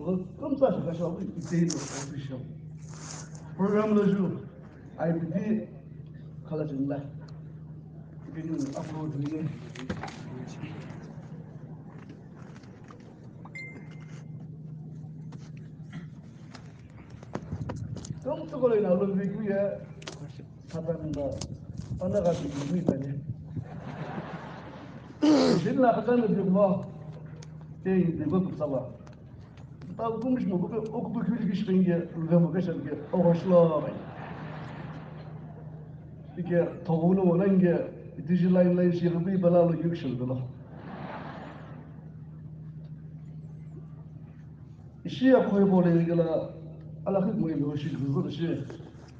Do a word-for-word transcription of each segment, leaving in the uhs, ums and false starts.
Kumtsa shi kasha wi itehi no official. Program lo ju I P P khala chimla. Ipini upload ni. Kumtsa ko lo ina lo video ya. Satan da. Ana ga video ni tani. Din la katan de mo. Te video ko tsaba. Tavu kumushi mo buka okupu kivili kishi penge, luve mo kasha penge, ogo shilo bai. Ike, togu no wona inge, itishi line line shi rubi bala lo yuk shilo bala. Ishi ya koi bole inge la, ala khik mo inge shi kuzo shi.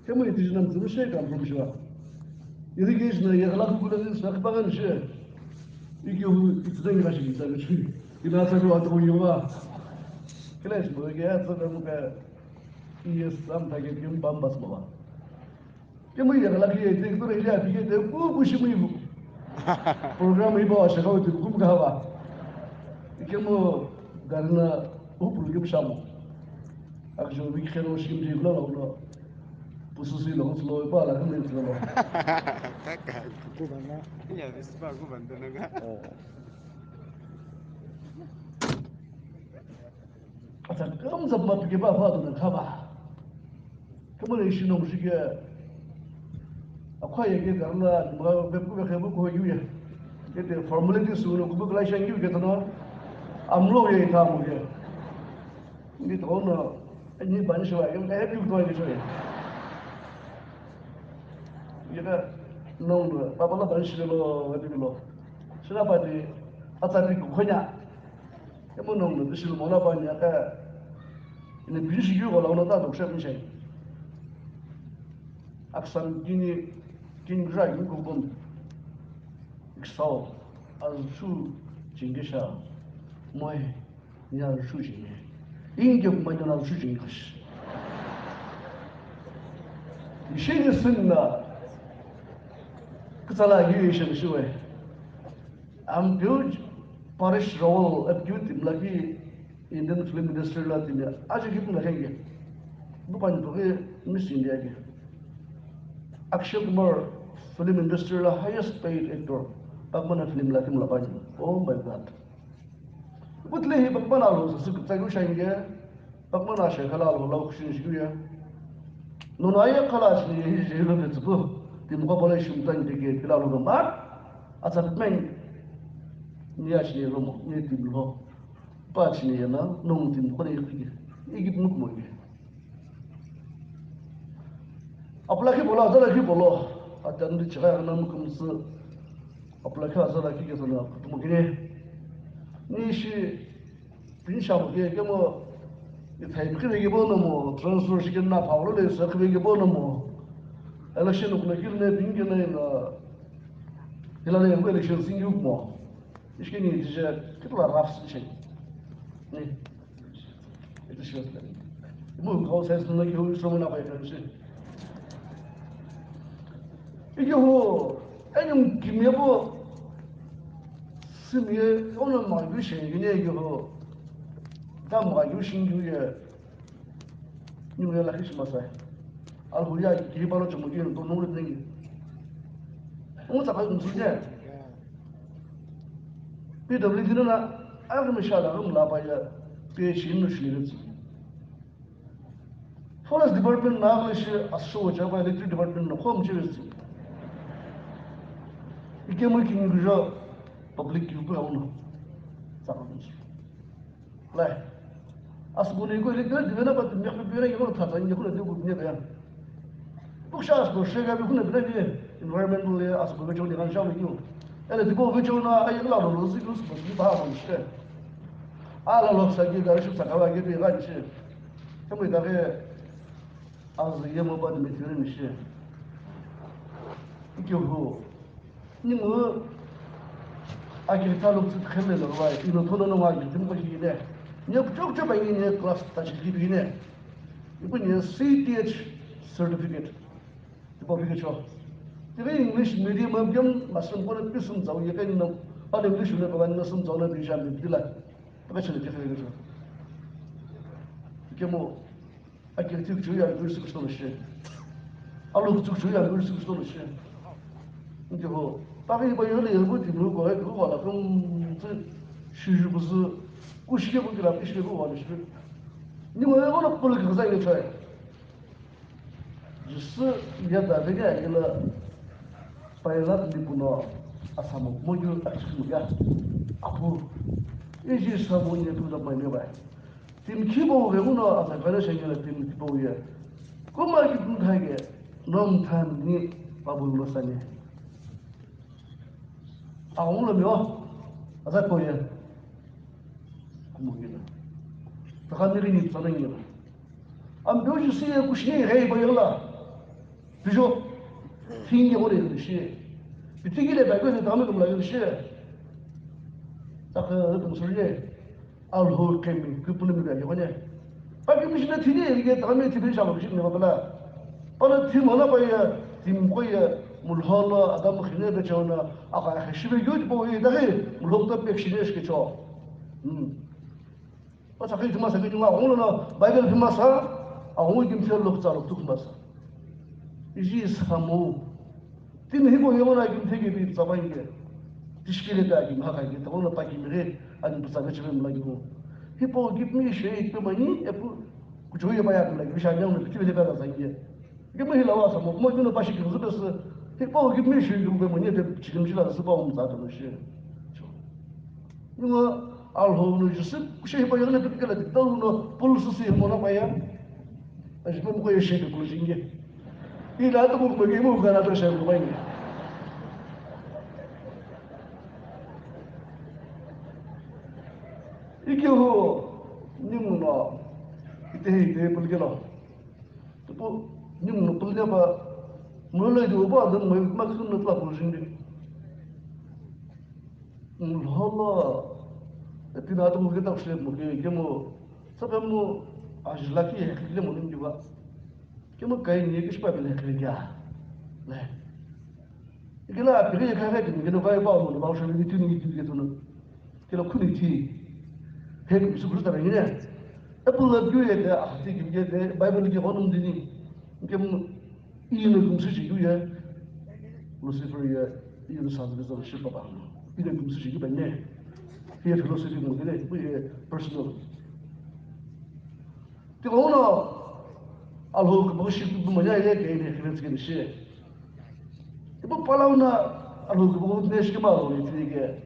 Kemu itishi nam zuru shi kam from shiwa. Irrigation na yagala kukula ni sa kipagan shi. Iki hu itidang gashi kita gashi. Ina sa ko atu yuwa. Kila shi mo ke ya sa mo ka. Yes, sam ta ke kim bam bas mo. Kemu yagala ki ite ko ile ati ke te ku ku shi mo ibu. Program iba wa shaka uti kum ka ba. Kemu garna upul kim shamo. Akjo wiki kheno shim di lo lo. Pusu si lo, lo pa la kami lo. Kaka. Ku bana. Ya, this pa ku bana na. Ata kam zap ma pike ba fa do na kha ba. Kama le shi no shi ke. Akwa ye ke garla ma be ku be khe bu ko yu ya. Ke te formality su no ku bu kla shan yu ke to no. Amlo ye ta mo ye. Ni to no, ni ban shi wa, ni ka happy to ni shi. Ni ka no no, pa pa la ban shi lo, ni lo. Shi la pa ni, ata ni ku khonya. Emo no no, shi lo mo la pa ni ka. Ni bi shi yu ko la no ta do sha ni shi. Aksam kini, kini gra ni ku bom. Iksao, azu shu jingisha, moi. Nya shu jing. Inge kuma nya shu jing kash. Ishi ni sinna. Kutsala yu ishan shiwe. Am huge Parish Rawal, a beauty mlaki Indian film industry la timi. Aji kipu na kenge. Bupan buki Miss India ke. Akshay Kumar film industry la highest paid actor. Pakmana film la timi la pani. Oh my God. Kutle hi pakmana lo sa sik tsagu shange, pakmana she khala lo lo kushin shiya. No na ye khala shi ye hi je lo de tsuku. Tim ko bole shim tan de ke khala lo ma. Atsa men. Ni ya shi lo mo, ni tim lo. Pa shi ye na, no tim ko ni ke. Igit nuk mo ke. Apulakhi bolo, azalakhi bolo. Atan di chiga na mukumsu. Apulakhi azalakhi ke sana kutumukine. Ni shi Pinisha mo ke, kemo, ithai mkhibe ke bono mo, transfer shi ke na phaolo le sa khibe ke bono mo. Election kuna kil ne bing ke na ina. Hila ne election sing yuk mo. Ishi ke ni dije, kitla raf shi. Ni. Ito shi wata. Mo ka sai sun na ke hu so mo na bai kan shi. Ike ho, enum kimye bo, simye, ono ma yu she, yine ike ho, ta ma yu shin yu ye, ni mo la kishi masai. Al hu ya, ki ba lo chumo ki, to no le ni. Mo ta ka nsu je. P W D na, a mi sha la, mo la ba ya, pe shi no shi le. Forest department na le shi asho cha ba electric department no khom che zi. Ike mo king gujo public ki ko no. Sa ko shi. Lai. As ko ni ko electric department ba mi ko bi na ko ta ta ni ko de ko ni ba. Bukshas ko shega bi ko na bi environmental as ko jo ni kan sha ni. Ele di ko jo na ayi la lo zi ko ko ba mo shi. Ala lo sa ki gari shu sa ka ba ki bi ga shi. Kamo ita ke azu ye mo ba de me tire ni shi. Ikyo ho. Ni mo agi ta lo tsu kheme lo ba, ino thono no agi tim ko hi ne. Ni chok chok ba ni class ta chi bi ne. Ipu ni C T H certificate. Tipo bi cho. Tibe English medium am gem masum ko na pisum zau ye kan no. Ani English le ba na sum zau na bi jam bi la. Tibe chele tibe cho. Kemo, aki küchüu ye alu küsü küsü shi. Alu küchüu ye alu küsü küsü shi. Nti ho, paghi ba yole yebu ti mu ko, ai ko la kum tsu, shuju bu zu, kushi ke bu kila, kushi ke bu wa shi. Ni wa ko la pul ke zai le chai. Jisü ya da de ya la, Pilate ni puno, asamo mo ju achimu ya. Apu, iji samo ni tu da mai le bai. Timi khipau ghenguno aza kare shengela timi khipau ye. Kuma ki timi thai ge, nom than ni pabul lo sani. Aghungu lo mio, aza ko ye. Kumu gina. Taka miri ni tsana ngila. Am biu ju si ye kushni ghei ba yola. Bijo, thingi gole shi. Bitigi le ba ko se dame kumla shi. Taka dum suriye. Alhou kemi, kupunu mi gani gani. Paki mi shina thini, ige tami thini shama kishim ne babala. Pana thim hona pa ya, thim ko ya, mulholo, adam khine be chona, aka shibe yut bo yi dagi, mulhok ta pek shine shke cho. Hmm. Pa sakhi thima sakhi thima, holo na, Bible thima sa, a holo kim thel lok tsalo tuk masa. Iji samu. Timi hipau yeghono aki mtheke pi pütsa pa inke. Tishikile ta aki mhakha ke, taghono pa kimi ghi ani pütsa ghi chhipe mla kimu. Hipau gipmi shei pe mani, epu kuchou ye pa ya mla kimu, shanyang no pithivele pa la sa inke. Gipmi hi lawa sa mo, mo kino pa shi kimu züpe sü, hipau gipmi shei kimu pe mani, epe chikim shila sü pa um tsa kano shi. Ningo Alhou no Joseph, kushe hipau yeghono pithikela ti, tau no pul sü si himo na pa ya. Aji mo ko ye shi ke kulo jinge. Ila to mo ge mo kana to shem bai. Iki ho, ningu no, ite hi ite pul kelo. Tipo, ningu no pul ne ba, mo le do ba, dan mo ma kun no tla pul jinde. Mo lo, tina to mo ke ta shem mo ke, ke mo, sa mo, ajla ki he ke mo ningu ba. Kemu kai ni kishi pa bile kile kya? Le. Ikila pili ka ka kini kino kai pa mo ba shu ni tini ni tini tunu. Kilo kuni ti. He ki su ta ni ne. Apple la biu ye de a ti ki ye de Bible ki honum dini. Kemu ina kum su ji ye. Lucifer ye ina sa de zo shi pa ba. Ina kum su ji ba ne. Ye philosophy mo de ne. Bu ye personal. Tighono Alhou küpüghü shi küpüghü manya ye kei ne khile tsükeni shi. Ipu palauna Alhou küpüghü ne shi kima lo ni tike.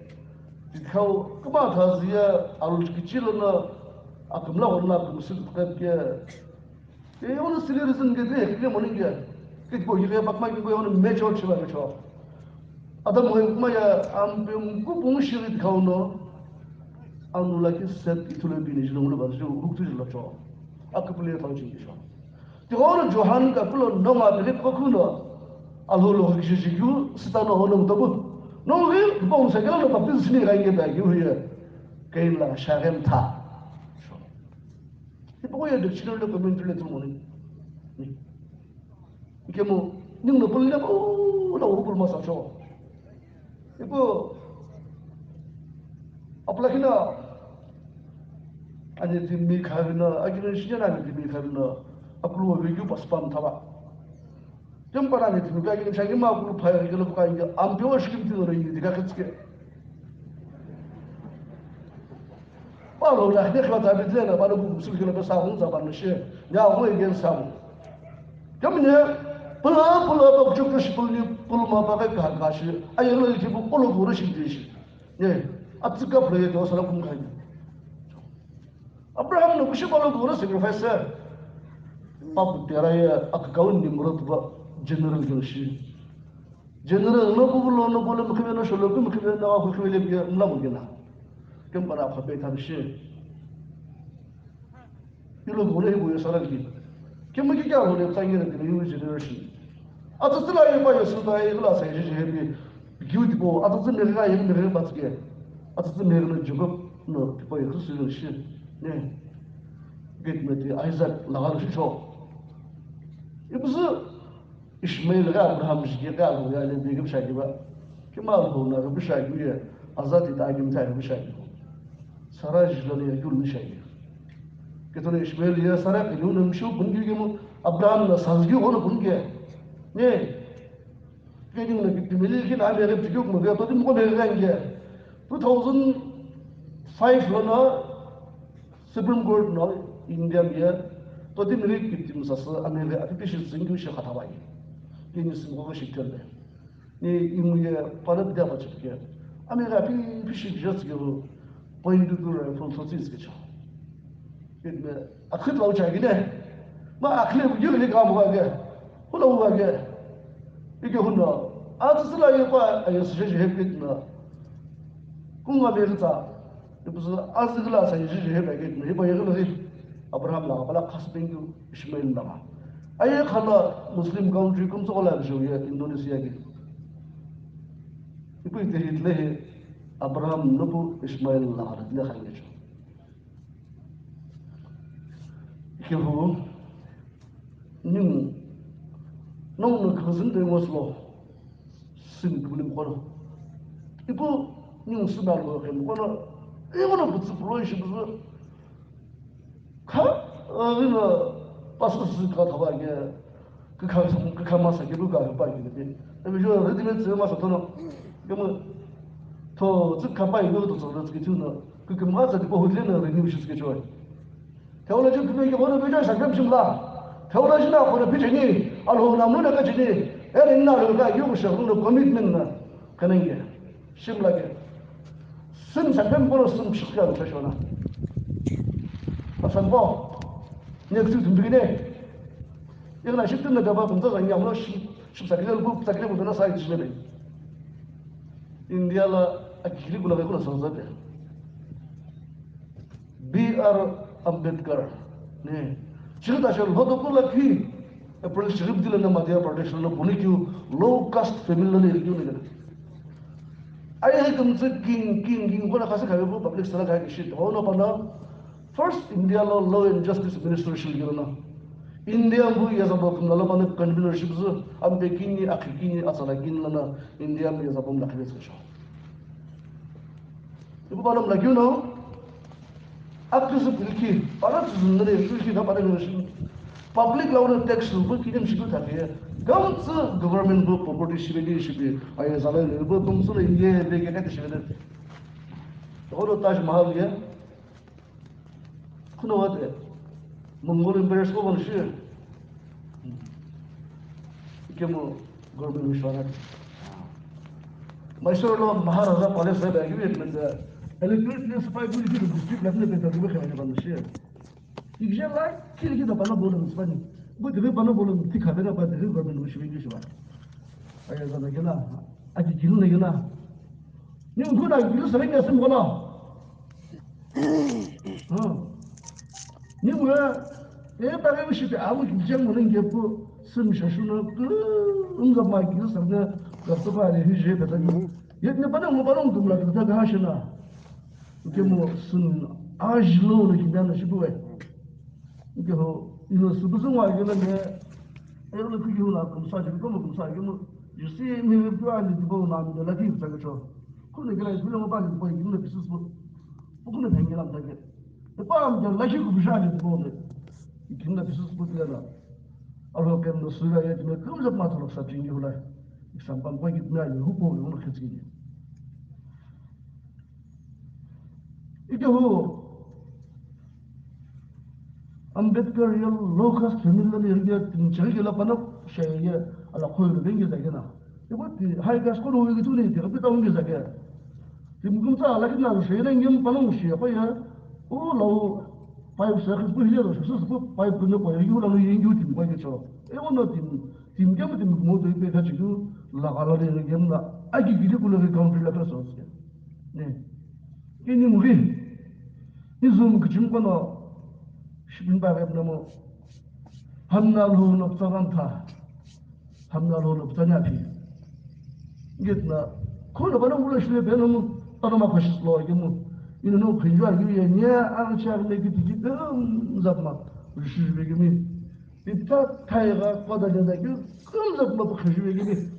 Tithau kima thazi ya Alhou kichilo na akümla ghona kümsü küpüghü ke. Ye yono sili reason ke de khile mo ninge. Kitbo yile bakma ki ko yono mature chiba mature. Adam hoyi kuma ya, am, pe, mku pung shiri dikhaono, anu la ki set ithulu bini jilong lo ba ju, ruk tu jilo cho. Akupule tau chingi cho. Tighono Johan ka kulo nonga bili kokuno, Alhou lo ki jiju, sita no hono tabu. No ri, bong sa kala no baptize ni ga ye ba yu ye. Kain la shagem tha. Ipo ko ya dictionary lo commentary le tu mo ni. Ikemu, ningu no pul le, oh, la, oh, pul masa cho. Ipo, apla kina, ani timi khavina, akina shinya na ani timi khavina, akulu wa vegyu paspam thaba. Kemu para ani timi khavina, shangi ma akulu phaya, kilo buka inga, ampe wa shikim tino ro inga, dika khatske. Palo la ne khla ta bitle na palo ku su kilo sa hung za ban shi. Ya ho igen sa. Kamne pula pula ba ku chuk shi pul ni pul ma ba ka ka shi. Ay la ki bu pul ku shi de shi. Ne atsika pula ye do sala kum khai. Abraham no kushi palo ku sacrifice. Papu tera ya akakaun Nimrod ba general shi. General no kulo no bole mkhibe no sholo ku mkhibe no ku khibe le bia mla mo gena. Kemu para pha pe than shi. Ilo bole hi bo sara ki. Kemu ki kya hole tsangi na bia new generation. Ata tsila ye ba yesu ta ye la sa ye je bi. Giu di bo ata tsime ga ye me ba tsike. Ata tsime no Jacob no ki pa ye su shi. Ne. Get me ti Isaac la ga shi cho. Ibuzu Ishmael ghi Abraham jighi ghi Alhou ye ale bighi pishaghi ba. Kima Alhou na ghi pishaghi ye, azati ta ghi mtsa ghi pishaghi. Sara jilo ye yul pishaghi. Ketono Ishmael ye Sara kiliu no mishu pun keu kemu Abraham no sazü keu ghono pun ke. Ne. Kiding no kitimili kina ameghe pikeu kumbe totimi ko meghe ange. Two thousand five lono Supreme Court no India ye totimi kitimi sasü ameghe apipi shi züngkeu shi khatha pai. Kini singho shi kele. Ni imu ye pala bida pa chipike. Ameghe apipi shi kija tsikehu point two rifle thotsi tsikecho. Kidme akhit lau chagine. Ma akhile bu yuli ka mo ga ge. Hula hu ga ge. Ike huno. Atsila ye pa ayo suje je hepit na. Kunga me tsa. Ipusu azigla sa yiji je hepit na. Ipa yegla ri. Abraham la bala khas bengyu Ishmael la. Aye khala Muslim country kum tsola je ye Indonesia ki. Ipu ite hitle he Abraham nopu Ishmael la khala tle khange. Kehu, ningu, nongu no khazin de ngos lo, sin problem kono. Ipu, ningu sin alo khem kono, ipu no butsu pro ishi butsu. Kha, rina, pastor si ka thaba ke, Kikha, kikha masa kilu ka pa ki de. Ebe jo ready made se masa tono. Kemu to tsu kha pa ilu to tsu tsu kitu no. Kikha masa di po hudle no renew shi ke choi. Theology kime ke bono bejo sa kam shimla. Theology na ko phi cheni, alho na mo na ka cheni. Ere na lo ka yu sha no commitment na. Kanenge. Shimla ke. Sim sa pem kono sim shikya lo shona. Pasan bo. Ne tsu tum bigine. Ina shi tum na daba tum za yam lo shi shi sa kile bu sa kile bu na sa ji ne. India la akili kula kula sa za be. B R Ambedkar. Ne. Shi ta shi lo to kula ki. April shirip dila na Madhya Pradesh lo puni kyu low caste family lo ne kyu ne. Ai hai kum tsu king king king kona khasa khabe bu public sala khai kishi to no pana first India lo law and justice minister shil gyo na. India bu ya zabo kum la pana convener ship zu am pe king ni akhi king ni asala king la na India bu ya zabo la khabe sho. Ibu bana mla kyu no. Aküzü pilki, para tsüzü nare, pilki na para nare shi. Public la una tax bu kidim shi bu thake. Gamtsü government bu property shi be shi be. Aye zalai le bu tumsü le ye be ke kati shi be. Hono Taj Mahal ye. Kuno wate. Mongol Emperor ko bon shi. Ikemu government mission. Mysore lo Maharaja Palace la bagi wit mende electricity supply bu ki district level pe ta bu khana ban shi. Ikje la ki ki da bana bolon spani. Bu de bana bolon ti kha bena ba de government mission ki shi ba. Aya zana gela. Aki kilu na gela. Ni ungu na kilu sa ngi asim kono. Ha. Ni ungu e ta ngi shi te amu ki jeng mo ngi pu sim sha shu na ku unga ma kilu sa na ga sa ba re hi je ta ni. Ye ni pa na mo pa na ungu la ta ga shi na. Ke mo sun a ji lo na ki na shi bu e. Nke ho, ino subuzu ngwa yela me, elo kuki hula kumsa ju, komo kumsa ju mo, you see, mi le tu ali tu bo na mi la ki sa cho. Kune kila isu lo ba ni bo ni na bisu bo. Kune pengela mta ke. E pa am de la ki ku bisha ni bo ne. Ki na bisu bo de la. Alo ke no su ya ye me kum ja ma to sa jing hula. Example bo ki na ni hu bo ni khitsi. Ike hu Ambedkar ye low caste family la ye tinchari ke la pana shaye ala khoi lo bengi zake na. Ibo ti high caste ko lo wi tu ni ti ka pita ungi zake. Tim kum ta la kina lo shaye na ngem pana ungi shaye ko ya. O lo pipe sa khis bu hile lo sa sa bu pipe ne ko ya yu la lo yin yu tim ko ke cho. E o no tim tim ke mu tim mo do pe ka chi du la ka la le ngem na. Aki gili ku lo country la ka so. Ne. Kini muri. Izum kichim kono. Shibin ba rep namo. Hamna lo no ptsan tha. Hamna lo no ptsan ya phi. Gitna. Kono bana ulo shile be namo. Tano ma khashis lo gimu. Ino no khinjwa gi ye nya a cha me gi ti gi dum zap ma. Rishi be gi mi. Ita thai ga koda de da gi dum zap ma khashi be gi mi.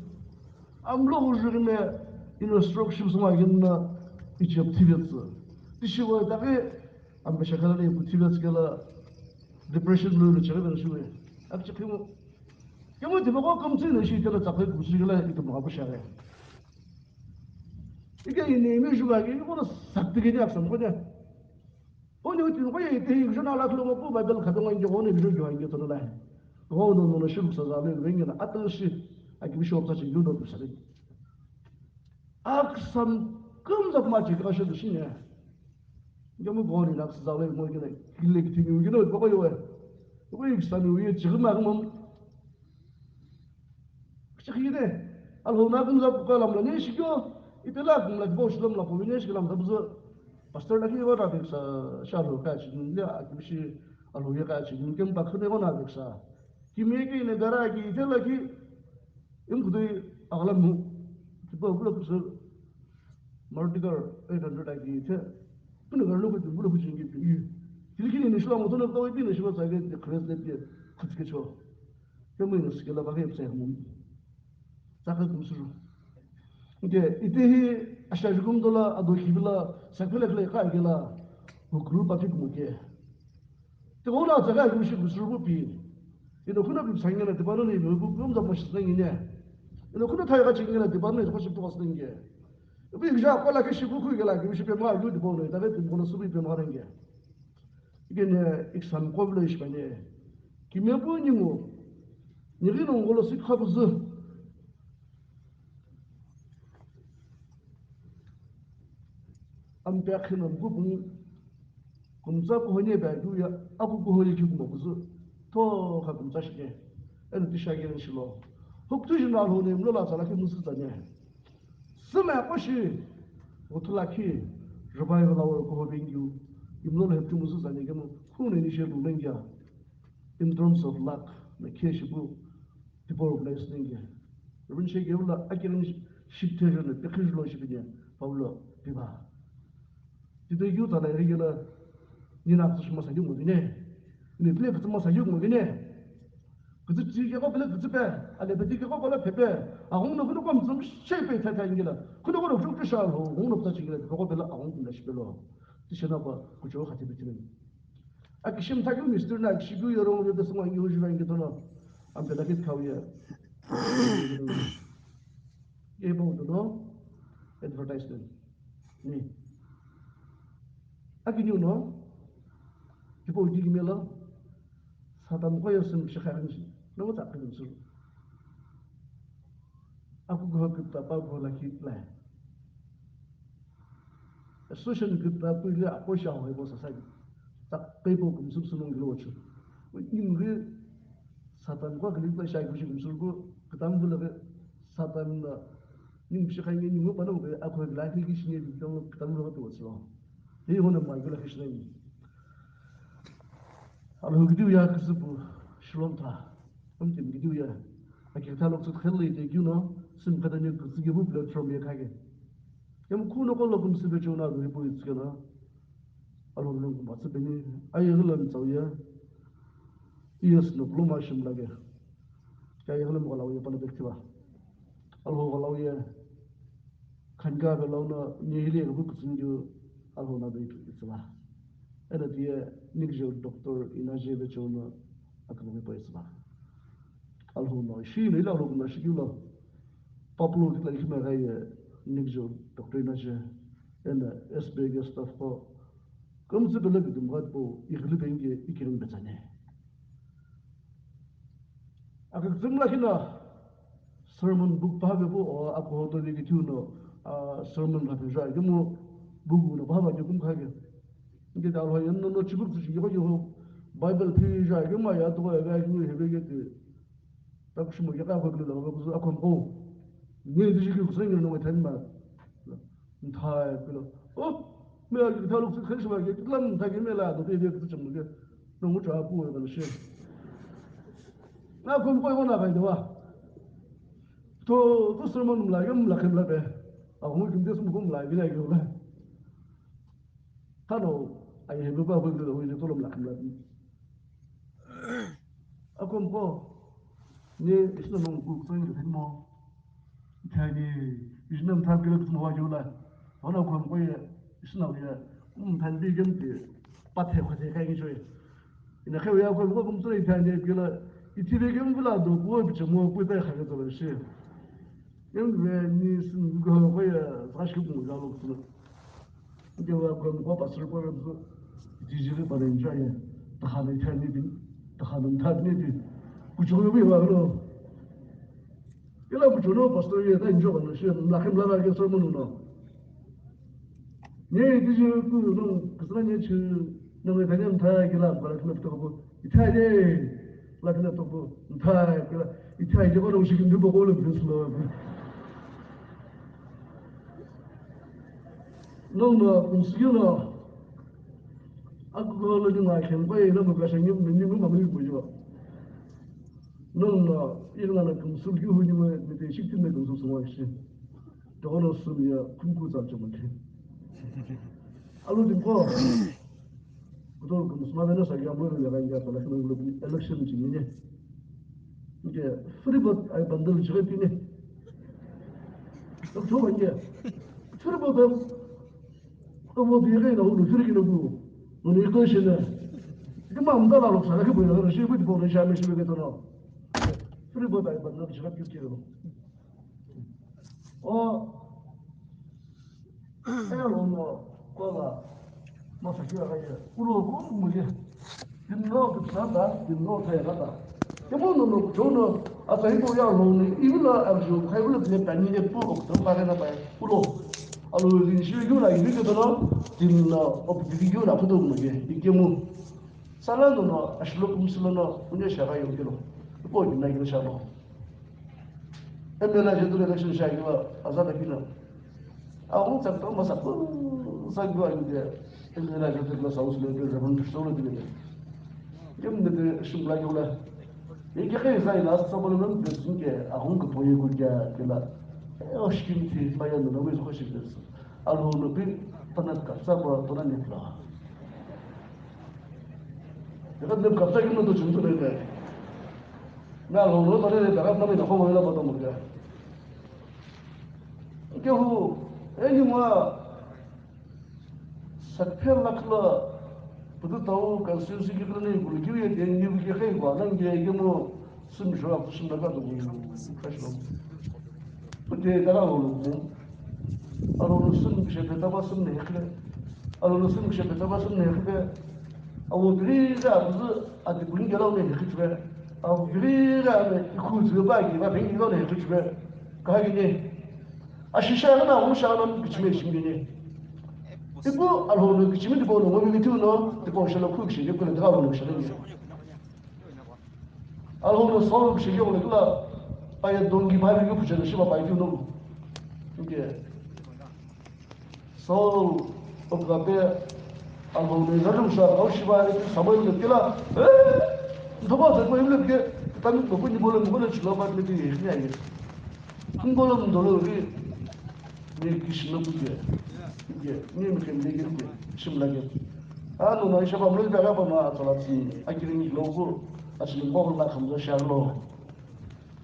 Amlo ghujurime ino stroke shim suma yinna Egypt thivetsü. Tishiwa itaghi ambe shakala le ipu thivetsü kela Depression lo lo chighi lo shiwe. Akchi khimo. Kemo tipaqo kümtsü no shi kela tsakhe kusu kela itum ghapu share. Ike ini imi juba ke iko na sakti ke ni aksam ko de. Oni uti ko ye te hi jona la klo ko Bible khabe ngi ko ni ju ju ngi to la. Ko no no shi sa za le ngi na ato shi. Aki bi shop ta shi ju do sa le. Aksam kümzap ma chika shu shine. Ngiyamu gori na ksa zawe mo gina kile kitingi gina baba yowe. Ko iksami uye chigma gmam. Chigide. Alhona kümzap ko lam la ne shikyo. Ipela kümla bo shlam la ko ne shiklam tabzo. Pastor la ki wara beksa shalo ka chi ne akibishi alhoye ka chi ne kem bakne wona beksa. Kimye ke ne gara ki itela ki Im kudui aghalamu, kipa kula kusa, Mardi kar eight hundred aki the, pina kar lo kutu, kula kutu ingi pi. Tilikini ni shila moto na tawi pi ni shila tsage de kres de pi, kutike cho. Kemu ina sikela ba ke psa mu. Tsaka kumsuru. Nge, ite hi asha jukum dola, ado kibila, sakpele kle ka gela, hukru papi kumuke. Tighono atsa ghi akimishi kusuru pu pi. Ino kuna pi psangina tipano ni ino pu kumza mashitna ngine. Ino kuna thai gha chingina tipano ni khoshi pu khasna nge. Ipi gja kola ke shipu khu gela akimishi pe ma yu tipano ni tave pi mona subi pe ma renge. Igene exam ko vle ish bane. Kime pu ni ngo. Ni ghi no ngolo sik khabuzu. Ampe akhi no mkupung. Kumtsa kuhoni ebe agiu ye, aku kuhoni khi kumo kuzu, to kha kumtsa shike, eno tisha geren shilo. Huktu jina alhou ne imlo la tsala khi musu tsane. Sime koshi, utula khi, revival hour kuho bengiu, imlo la heptu musu tsane kemu, khune ni she lumengia. In terms of luck, na khe shibu, people organize nenge. Rubin she geula, akirin ship thejo na, pekhijo lo shipine, Paulo, piba. Tito yu tala iri gela, ni na tsu shima sa yu mo gine. Ni ple kutsu ma sa yu mo gine. Kutsu tsi ke ko ple kutsu pe, ale pe tsi ke ko ple pepe. Ahung no kuno kom tsum she pe tha tha ingela. Kuno kuno juk sha lo, hung no ta chingela, ko ple ahung kuno shi pe lo. Ti shena pa, kucho khati bitini. Akishim thakeu mistiri na akishikeu yorong yo pesü ngo angi ujiva ingi tono. Ampe lakit khau ye. Ye bo dono advertisement. Ni. Akiniu no. Kipo uji kimelo. Satan ko yosem shikha anji. No ta kidum suru. Aku ko kita pa ko lakit la. Association group ta pui le apo sha hoi bo sa sa. Ta pe bo kum sum sum ngi lo chu. Ning ri Satan ko gli ta sha gu shi kum sum gu kitam bu le Satan na ning shi khai ngi ning pa no be ako la ki ki shi ne bi to kitam lo to so. Ni ho na ma gu la ki shi ne. Alo hu gidiu ya kusupu shilom ta. Amtim gidiu ya. Aki ta lok sut khel le te giu no sim kada ni kusu gibu platform ya khage. Emu kuno ko lokum sibe chona do ibu itskela. Alo no ma tsibeni ayi ghilam tsau ya. Yes no bloma shim lage. Ka ayi ghilam ko lawo ya pala bektiba. Alho galawi ye khanka be launa ni hili ga bu kutsindiu alho na be itsüla. Ena tiye nikjo doctor ina je be chona akalo be paisüla. Alho na shi ni la alho na shi la. Paplo kitla ikme ga ye nikjo doctor ina je ena S B G staff ko kumtsi bele bidum ga po igli benge ikirin betsane. Akakütsüm lakhi no sermon book pha vepu o akohoto vekithiu no, ah, sermon pha phejo akemu book no pha va kekum khake. Nge ta lho yeno no chibuk tsu yego yego Bible phi ja akemu ya to ya ga akemu hebe ke te. Ta kushimo ke ka ko lo lo kuzu akom ko. Nge ti shi ke kusa nge no thani ma. Nthai pilo. Oh, me a kitha luk khali shwa ke kitlam ntha ke me la do pe ke kutu cham ke. No mu cha pu ga shi. Na kum ko na ga de wa. To to sermon mla ke mla ke mla be. A hu kim de sum kum la bi la ke la. Tano ai he ba ko de hu de to lo mla ke mla bi. Akom ko, ni isna nong ku kutsang de mo. Thani isna mtha kile kutsmo wa jula. Ona akom ko ye isna ye. Um than bi gem ke. Pathe khate kai ni choi. Ina khe uya ko ko kumtsu ithani kila, ithive kemu vila do ko bichamo ko ta kha ka shi. Yemve ni sin go ko ya sa shi kumu ga lo kutsuna. Nge wa ko ko pastor ko ro. Iti jiri pa enjoy ya. Ta kha ni thani bi. Ta kha ni thani bi. Kuchou yo bi wa lo. Ila kuchou no pastor ye ta enjoy no shi na khim la ke sermon no. Nye iti jiri ku no kusna nye chu no me thani ta kila para khna to ko. Ithai de, lakhi na topo, ithai, kira, ithai de kono shiki ndribo kolo prince lo. Nonno, kumsugino, akukolo ni ma khen pai, nonno kasha ngi, ni ngi ma mi bujo. Nonno, irna na kumsugyo ni ma, ni te shikti me kumsu suwa shi. Tono sumia, kumku tsa chama khen. Alu din ko. Kutomo kumusuma vena sa yambo vena vanga pala kina ulo election chini ne. Nge free vote ai bandal chire pine. Kutomo nge free vote. Kutomo bi ga ina ulo free kina bu. Ulo iko shina. Kima mdala lo sa ke bu na shi bu bo na shame shi be tono. Free vote ai bandal chire pine. O, elo no, kola, masa kira kaya, ulo ko muje. Din no kipsa ta, din no thai ta. Kemo no no kuchou no, ata ibo ya lo ni, ibu la arju, khai bu la bile pani ne po ko to ba na ba. Ulo. Alo din shi yu la ibu ke no, din no, op di yu la ko do muje. Ikemu. Sala no no, ashilo kumsilo no, unye shaka yo kilo. Ibo din na kilo shaka. M L A je tu election sha kiwa azada kina. A hung tsak tong masa ku sa kiwa ni de. M L A je tu la sa us le de Reverend Christo le de. Kem ne de shim la kiwa. Ye ke ke sa ila sa bol men de sin ke a hung ke poye ku kya kila. E o shkim ti pa ya no we ko shi de. A lo no bi pa na ka sa ba pa na ni la. Eka de kapta kino to chuntu le le. Na lo lo tare le daga na me na ko la ba to mo ga. Ke hu, e ni ma, sakphe lakh la, putu tau constituency ki kene ni kulu ki ye den ni ki khai kwa, nang ye ke mo, sum shwa, sum daga to mo, fresh lo. Pute daga lo lo mo. Alo lo sum ki shepe taba sum ne hekle. Alo lo sum ki shepe taba sum ne hekle. Awo biri ga buzu, ati buri ga lo ne hekle. Awo biri ga ne, iku zu ba ki, ba biri lo ne hekle. Ka gi ne. Ashisha na, wo sha na, kichime shimbi ne. Iku, alo lo kichime di bo no, mo mi tu no, di bo sha lo ku kishi, di ku le daga lo sha ne. Alhou no Saul bishighi kula, aya dongi bai bi puchelo shiba bai kyu no. Inke. Saul, okape, Alhou no zalim sha, au shiba, Samuel no kila, eh, ndoba zalim ke, tami ko ni bolo mo na chilo ba ni ni aye. Ngolo mdolo ri, ni kishina buge. Ge, ni mkende ge, shimla ge. Ano na isha ba mlo ga ba ma atala tsi, akiri ni logo, asli mo na khamza sharlo.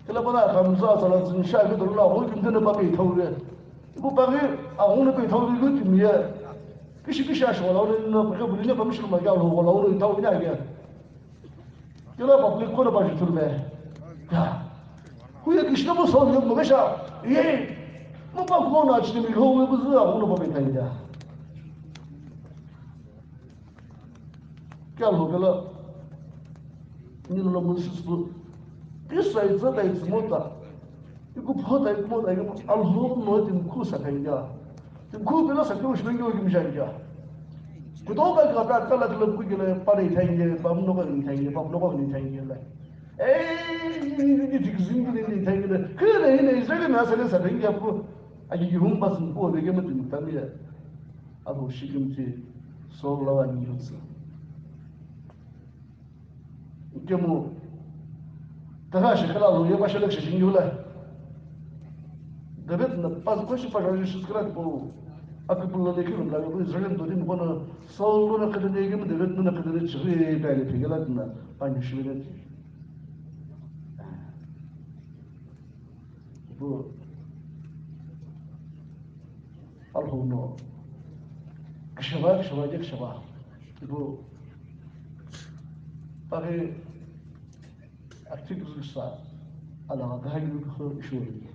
Kila bana khamza atala tsi sha ge dola, ho kim de ba pe thau ge. Bu ba ge, a ho na pe thau ge ti miye. Kishi kishi asho la, na pe bu ni ba mishlo ma ga lo, la, thau ni ge. Kila public kono pa jithulu me. Ya. Kuye Krishna bo Saul yo mo sha. Ye. Mo pa kono achini mi ho we buzu a kono pa beta ya. Kya lo kala. Ni lo mo sistu. Kisa itsa ta itsa mota. Iku phota iku mota iku Alhou no timi khu sa kanya. Timi khu pela sa kyo shmengyo kim janya. Kutoka ka ka kala kala ku gele pare thai gele, pam no ka ni thai gele, pam no ka ni thai gele. Eh, ni ni ni ni thik zin ni ni thai gele. Kele ni Israel na sa le sa ringa ku. Aji hum bas ko de ke mutun tamiya. Abu shikim ti so lawa ni yutsa. Kemu, taga shekhala lo yeba shelek sheshingi hula. David na pas ko shi pa shi skrat po. Akipul lo neki lo la ko Israel do din ko na Saul lo na kadane ke David na kadane chiri ba le pigala na pa ni shire. Bu Alhou no. Kishaba, kishaba, kishaba. Bu Aghi akithu sa alagha kahai keu kho ishiwoi.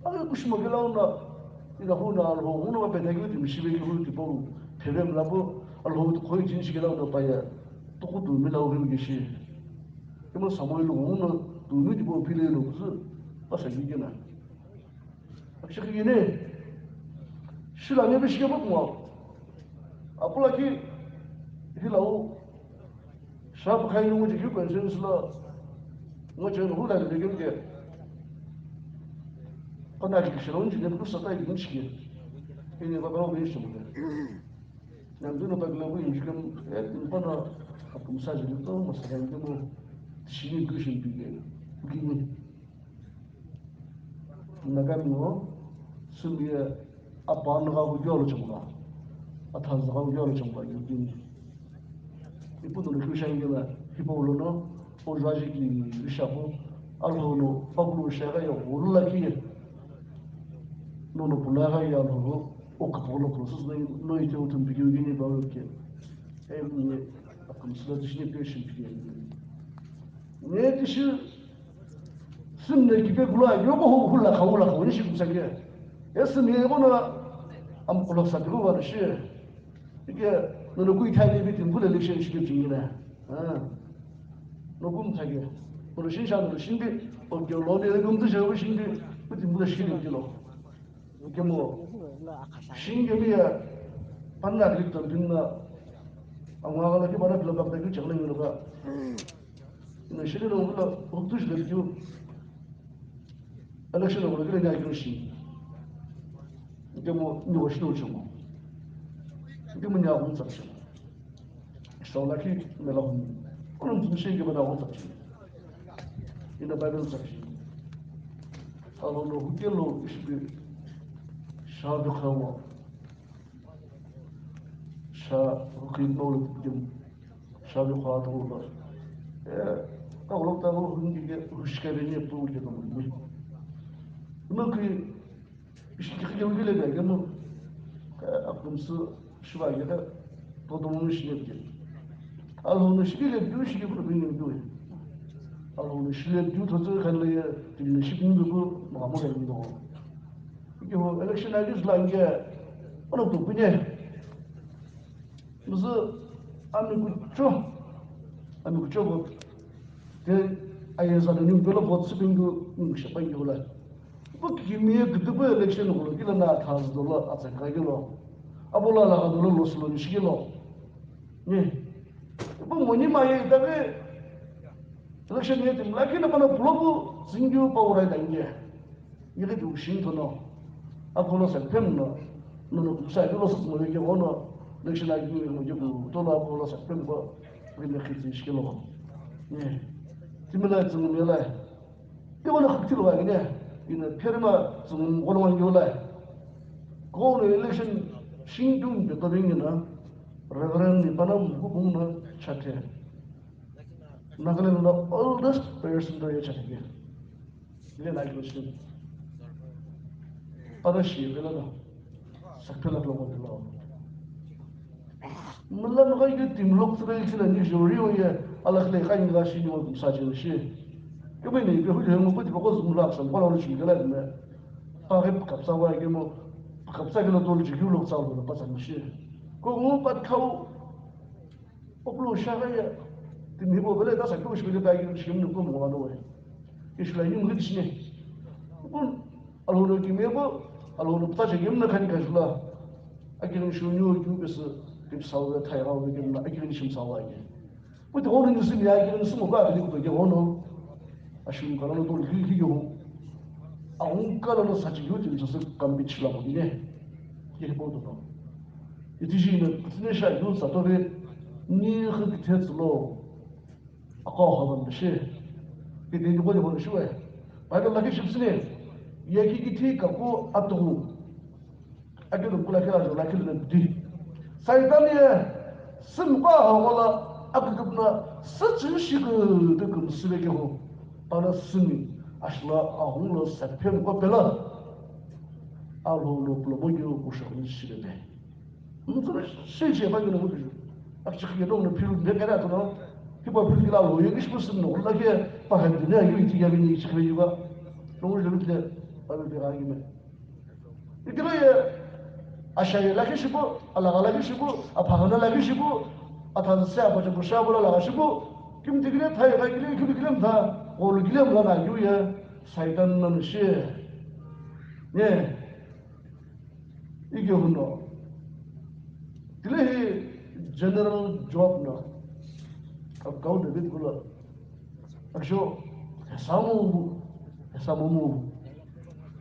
Aghi kushimo kelo no, ina hu no Alhou ghungu no peta keu timi shibe keu tipau pheve mlapu, Alhou tu khoi chin shikelo no paya, tuku tu milau keu kishi. Imo Samuel ghungu no tu mi tipau phile lo kuzu, pasa kikena. Akishikhi kini, shila nge bishike bukmo. Apula ki, hilau, shapu khai nungu jiki kwensen sila, ngo chen hula ni begim ke. Kona ki shila unji ne busa tai ginchi ke. Ini baba lo bin shimu ke. Namdu no bagla bu injikam, eh, in kona, akum sa jili to, masaka injikam, shini du shini bige. Bugini. Nagami ngo, sumi ye, apa nagha wu yolo chungwa, atha zagha wu yolo chungwa, yudin. Ipu no kyu shangi na, ipu ulo no, o zwaji ki rishapu, Alhou no, pablo shaga ya, ulo la ki ye. No no pula ga ya lo, o kapu lo process no, no ite o tum bigi yudin ba ke. Em ni, akum sila dishini patient ki ye. Ne tishi, Sümne kipe kula yoko hu hula khaula khauni shi kumsake. E sümye yoko na am kula sabiru wa shi. Ike nono kui thai ni bitin kula election shi bitin yina. Ha. No kum thage. Nono shin shan nono shin bi. O ke lo ne kum tu shi shin bi. Bitin kula shi ni lo. Ike mo. Shin ke mi ya. Panna klik tam bin na. Angwa la ki bana kula bak da ki chakla ni lo ka. Ino shini no ngula huktush le biu. Election no ngula kile nya kiu shi. Ngemo ni wa shino chumo. Ngemo nya hum tsap shi. Saula ki mela hum. Ono tum shi ngemo na hum tsap shi. Ina Bible tsap shi. Alo no hukelo ishbi. Shabi khawa. Sha hukhi no le biu. Shabi kha to lo. Eh, ka lo ta lo hum ki ke hushka be ne pu ke to mo. No ki ishi ki ke le be ke mo. Ka akum su shiba ke ka to to mo shi ne ke. Alo no shi le biu shi ke ko bin biu. Alo no shi le biu to to kan le ya, tin shi bin biu ma mo le biu. Ki ho election a is la nge. Ono to bin ne. Mzü ami kucho, ami kucho vo. Te ayeza no ningu pelo vo tsü pingu ningu shepa ngi ula. Bu kimi ye kutubu election ko lo kila na thaz dolo atsa ka kilo. Abola la dolo lo slo ni shikilo. Ni. Bu moni ma ye ta ke. Election ye tim la kila pana blogu zingu pa urai da ngi. Yighi tu shin tono, akolo sa phem no, nono sa kilo sa mo ke ono, le shi la gi mo ke ku tono akolo sa phem ko, ke ne khiti shi kilo. Ye. Timila tsung me la. Ke wala khiti lo wa ne, ina pherma tsung wala wan yo la. Ko no election shin dum de to ring na, Reverend ni bana mu ku bung na chate. Nagaland lo oldest person to ye chate. Ile na kilo shi. Ada shi vela no. Sakpela lo mo lo. Mula no ga yu tim lok tsre shi la ni jori o ye ala khle ka ni ga shi ni mo sa je shi. Kebe ni be hu le mo ko ti ko zum la sa ko lo shi ga la me. Pa ke kap sa wa ke mo kap sa ke lo to ji yu lok sa lo pa sa ni shi. Ko mo pat khau Okulu shagha ya, timi bo bele ta sa kyo shibele ta yin shim nu kum ngwa no we. Ishla yin rit shine. Kun, alo no kimi bo, alo no pta che yim na khani ka shula. Akirin shu nyu yu bes, kim sawa thai ga we kim na, akirin shim sawa ye. Bu to no nisim ya, akirin sum ba bele ko ge wono. Ashun kala no to hi hi yo. Aung kala no sa chi yu tin so kam bich la bo ne. Ye bo to no. Iti shi no, kutsune sha yu sa to ve, ni khu kithe tsulo. Ako ho ban shi. Kiti ni ko ni ho shi we. Bible la ki shipsine. Ye ki kithi ka ku atu. Ake lu kula kila jo la kila di. Saitan ye sim ko ho wala akukupna sa chi shi ku de kum sibe ke ho. Pana simi ashla ahung lo sa phem ko pela. Alo lo plo mo yo ku sha ni shi de. Mutsu shi shi ba ni mo ku. Akchikhi no no phiru ne kare atono. Hipa phiru kila lo ye ishi pusu no la ke pa han ne ayu iti ya ni ishi khe yuba. No le le pa le ga gime. Ikilo ye ashaye lakhi shipu, alagha lakhi shipu, aphagana lakhi shipu, athanse apacha kusha bula lagha shipu, kimtigile thai gha gile, kimtigile mtha, gholu gile mla na yu ye, Saitan na mishi. Ne, ike huno. Tile hi General Joab no, akau David bula. Aksho, hesamu, hesamu mu.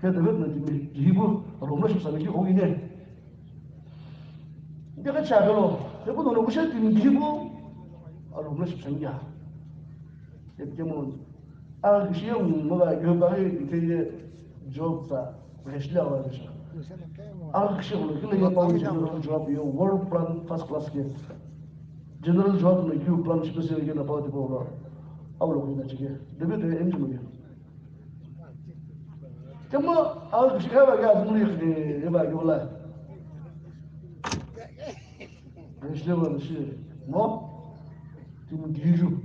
He David na timi, jihibu, alomla shipsami ki hongine. Ndeka chagalo, he kuno no kushe timi jihibu, alomla shipsami ya. He kemo, a kishiye mu, maga yoba he, ite ye, Joab sa, reshli awa resha. A kishiye mu, kile ye pa, General Joab ye, war plan first class ke. General Joab no kiu plan shipe se yena pa tipo lo. Au lo kina chike. David e enji mo. Kemo au kishika ba ga zumri khne e ba yola. Reshli wa shi. Mo? Timi diju.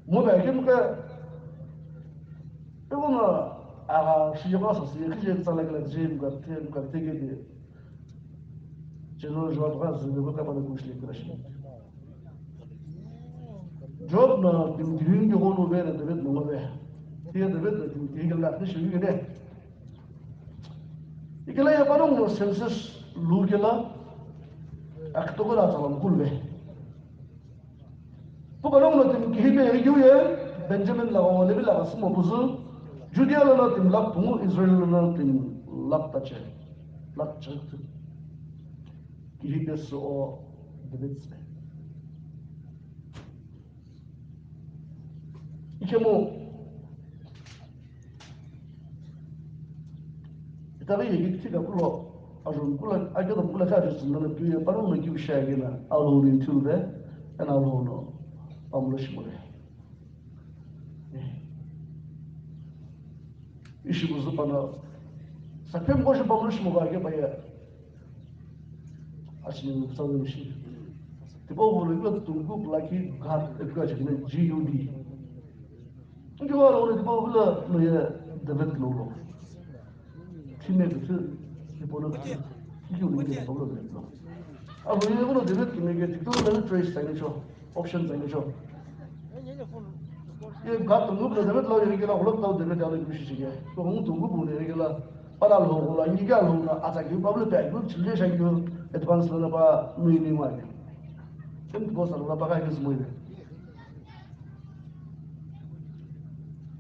Mo ba ke mo ka. E mo na aga shi ga sa si ke je tsala kala je mo ka te mo ka te ke de. General Joab gha zügübü kapana kushile kura shi. Joab na timi timi ki ghonu ve na David na ngove. Tiye David na timi timi ki la ni shi yugene. Ikela ya pano no census lu kela. Akto ko la tsalam kulve. Pu kano no timi kihipe ye kiu ye, Benjamin la o Levi la sumo buzu, Judea lono timi lakh pungu, Israel lono timi lakh tache, lakh chektu. Kihipe so o David se. Ikemo Itaghi yeghi kithi kakulo, ajun kula, akedam kula kha ajun sumna na piu ye, panongu no kiu shi aghi na, Alhou no ithulu ve, ena Alhou no pamulo shimo ve. Ishi buzu pano, saphe mko shi pamulo shimo va ke paye. Ashi ni mutsa ve mishi. Tipo volo ilo tungu pula ki ghat, epika chikina G U D. Ngiwa lo ni bo vula no ye David lo lo. Time de tu ni bo lo ki ki ni de bo lo lo. A lo ye lo David ki me ke tu lo trace sai cho. Option sai cho. Ye ga tu lo David lo ye ke lo lo David ya lo ki shi ke. Ko hung tu bu ne ke la. Para lo la ni ga lo na ata ki ba lo pe lo chile sai yo advance lo na ba ni ni wa. Tem bo sa lo ba ga ki mo ye.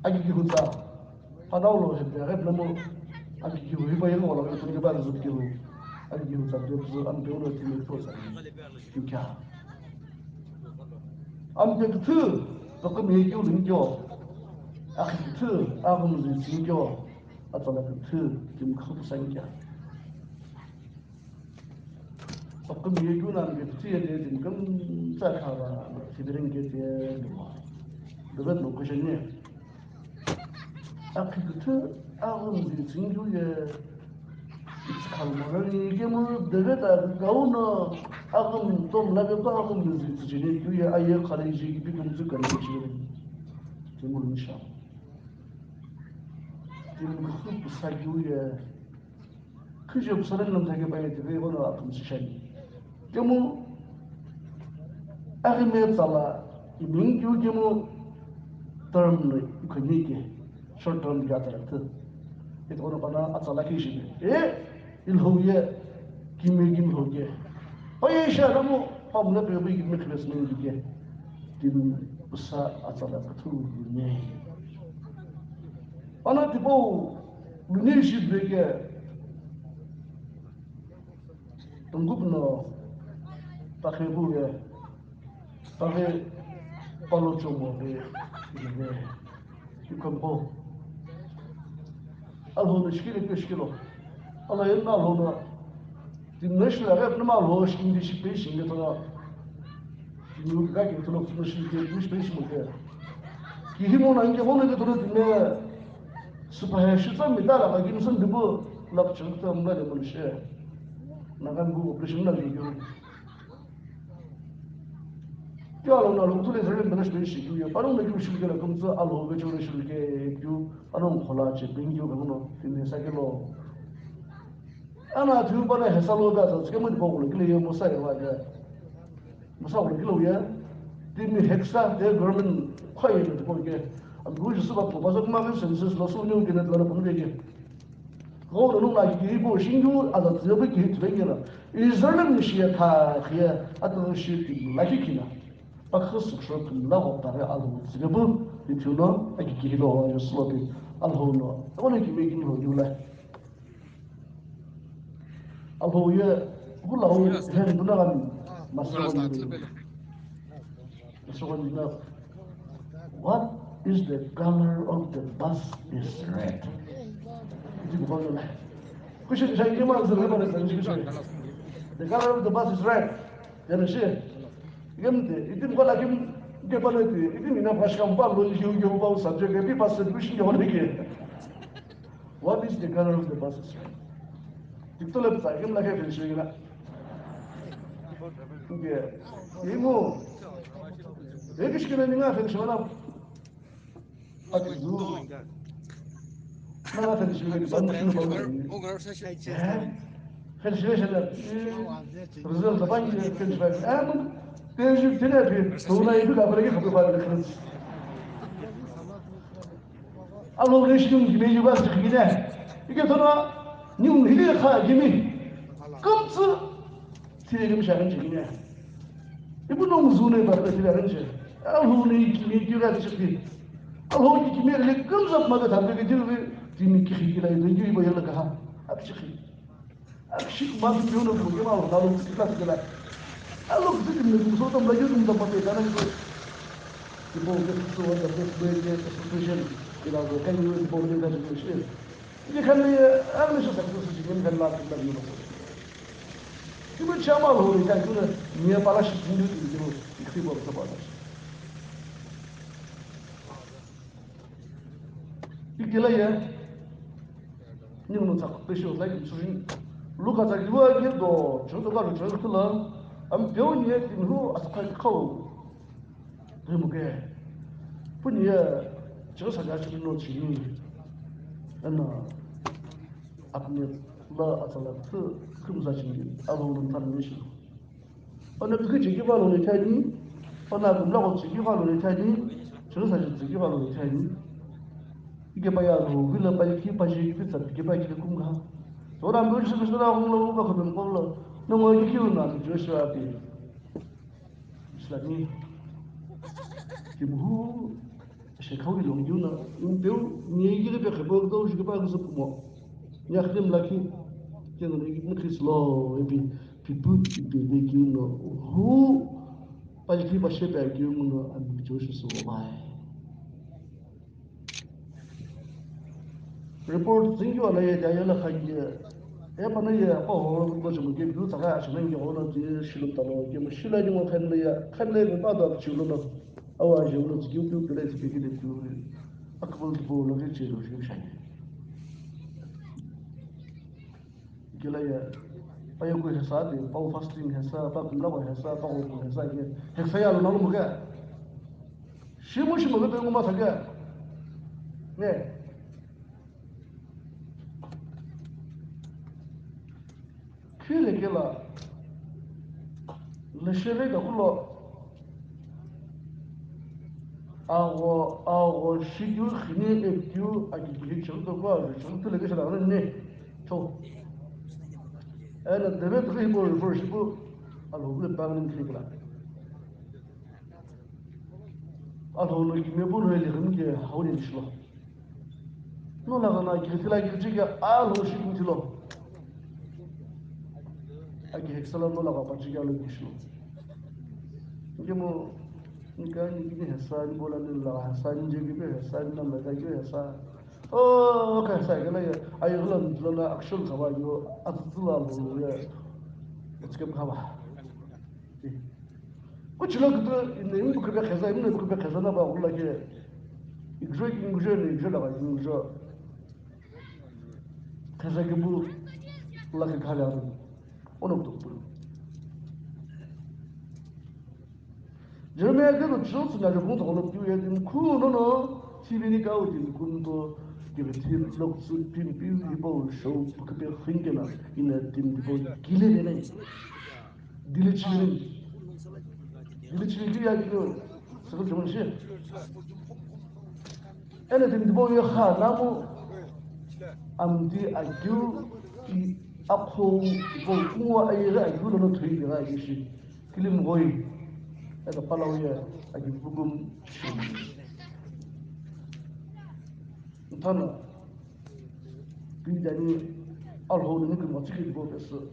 Aki kihutsa. Panau lo hepde, hep namo. Aki kihu hipa yelo wala wala tunke ba zut kihu. Aki kihutsa de zu am pe ulo timi to sa. Kikya. Am pe tu, to ko mi kiu lim kyo. Aki tu, a hum zi zi kyo. Atala tu, kim khu sa kya. Aküm ye kyu nan ke tsi ye de din kam tsa kha ba, sibirin ke tsi ye de ba. David lo question ye. Akhi kuthu agum zi tsingyu ye. It's kalmara ni ke mu David a gau na agum tom la ke ba agum zi tsingyu ye kyu ye aye khare ji ki bi kum tsu kan ji. Timur nisha. Timur kuthu sa kyu ye. Khije püsüre ngu thake paye tipeghi ighono akümsü shiani. Kemu, aghime tsala, iming keu kemu term no ikhonike, short term ke atsala kuthu. Itikono pana atsala keu shibe. E, ilhou ye, kime kimlhou ke. Paye ishi anamu, pamla pepe kimi khilesmeni ke. Timi püsa atsala kuthu ne. Ana tipau, Luni ishi bike tungup no pakhe bu ye, pakhe palo chomo ye, ye, ikompo. Alhou no shikile ke shikilo. Ala yen na alhou no. Timi no shila rep no ma alhou shikindi shipe shinge tono. Timi ka ke tono timi shikindi shipe shimo ke. Kihimo na inke hono ke tono timi. Süphahe shitsa mita la kagini sün dipu lakchüng tsa mla de mülüshe. Naga mi operation na keu. Keu alo na lo tule zere mena shi shi keu ye. Pano me keu shi kela kumtsu alo ve chore shi ke keu. Pano khola che ping keu kano timi sa kelo. Ana tu pano hesa lo ga sa ke mo di ko kele ye mo sa ye wa ga. Mo sa kele ye. Timi hexa de government khoye de ko ke. Am gu shi ba ko ba so ma census lo su ni ke na lo ko ke. Ghenguno nongu aki kihi pu shinghu aza tsüghi pu kihi tuvengela. Israel mi shiye kha khiye atüghü shi timi lakhi khina. Pakhu sükshü timi la ghoptaghi Alhou tsüghi pu ithulu aki kihi lo wa yuslo pi Alhou no. Ono kimi kini lo yula. Alhou ye hu lau hen duna gami masiro ni. Masiro ni na. What is the color of the bus is red? Iti bukan na. Question sa ke ma zero ma sa ni question. The color of the bus is red. Yana shi. Gem de, iti bukan la kim ke pa le ti, iti mina pa sham pa lo ni ke pa subject ke pa solution ke wala ke. What is the color of the bus is red? Tikto le psa, kim la ke finish na. Okay. Imu. Ekish kina ninga finish na. Ati zu. Na finish na ba mu shinu ba. Eh? Finish na. Result ba ni finish ba. Eh, mu. Teju tena bi. Tuna idu ka bere ke ba. Alo reshi nung kimi yu bas chikine. Ike tono nung hili kha kimi. Kumtsu. Tire kimi shagan chikine. Ibu nung zune ba tire ran che. Alo ni kimi yu ga chikine. Alo ni kimi le kumzat ma ga thambe ke tire timi ki khikila yu yu ba yala ka. Ab chikine. Akshi ma tu piu no ko ke ma na lo tsi kla tsi kla. Alo tsi tsi ni so tam la yu tum tam pa te kana ni ko. Ibo ke so wa da best way ke association. Ila ko kan yu ibo ni ka ni shi. Ni kan ni a ni so sa ko si ni kan la tsi kla ni ba. Ibo chama lo ni kan ko ni pa la shi ni ni ni ko. Ibo sa pa la shi. Ikela ye, ninguno tsa pesho tsa ki tsurin. Luka tsa kiwa ye do, chon to ka chon to la, am pyo ni ye tin hu askha khau. Rimuke. Puni ye, chon sa ga chon no chini. Ana, apne la atsala tu, kumza chini, alo lum tan ni shi. Ono küküchü kiva lo ni thani, ono akumla ko tsü kiva lo ni thani, chürüsa chü tsü kiva lo ni thani. Ike pa ya lo, vila pa ki pa ji ki tsa ki pa ki kum ga. Sora mbu shi shi ra hung lo ka khum ko lo. No mo ki ki na Joshua pi. Islami. Ki bu Shekhawi lo yuna, yung peu, ni yigiri pe khebo do shi pa kusu kumo. Ni akhlim laki, keno ni yigiri khis lo, epi, pipu, epi, de ki no, hu, pa yigiri pa shepe ki no, an Joshua so bai. Report zingyo la ye da yala khan ye. E pa na ye, pa ho, ko shi mo ke, bu ta ga shi na ye, ho na ti, shi lo ta lo, ke mo shi la ni mo khan le ya, khan le pa da chi lo na. Awa je ulo tsu kiu kiu pele tsu peki de kiu. Akabal kipo lo ke che lo je shani. Kila ya. Pa yo ko hesa de, pa fasting hesa, pa kumla ko hesa, pa ko hesa ke. Hesa ya lo na lo mo ke. Shimu shimu ke ngoma sa ke. Ne. Khile kela, leshere kakulo, agho, agho, shikeu, khine, ekeu, aki kihi, chighi, tokwa, chighi, tule, keshe, la, ne, cho. Ena, deve, tokhe, hipo, refer, shipo, alo, bule, pangin, khile kela. Alo, no, kime, bulu, hele, khine, ke, hauni, shilo. No laghi no akighi tila akighi chike alhou shi kümtilo. Akighi kisa lo no laghi pa chike alhou kishilo. Nkemo, nika ni kini hesa, ni bola ni la hesa, ni je kipe hesa, ni namla ka kipe hesa. Oh, ka hesa kela ya, ayi ghila mtilo na action kaba yo, atutula lo ya. It's kaba. Kuchilo kutu, ina ina kupe kheza, ina kupe kheza na ba ula ke. Igjo, igjo, igjo la ba, igjo. Kheza ke bu, la ke khala. Ono kutoku pulu. Jeremiah ke no chizo tsüna je kung tokolo piu ye timi khu no no, sivini kau timi kung to, kiri timi lok su timi piu ipo show pukhe pe khingena, ina timi ipo gile ne ne. Dili chini. Dili chini ki ya kino. Sakal jaman shi. Ena timi tipau ye kha namu amdi agiu i akho ipau kungwa ayeghi agiu lono thoi ghi ghi shi. Kilim goi. Ena palau ye agi bugum shi. Nthana. Pindani alhou nini kima tsiki tipau pesu.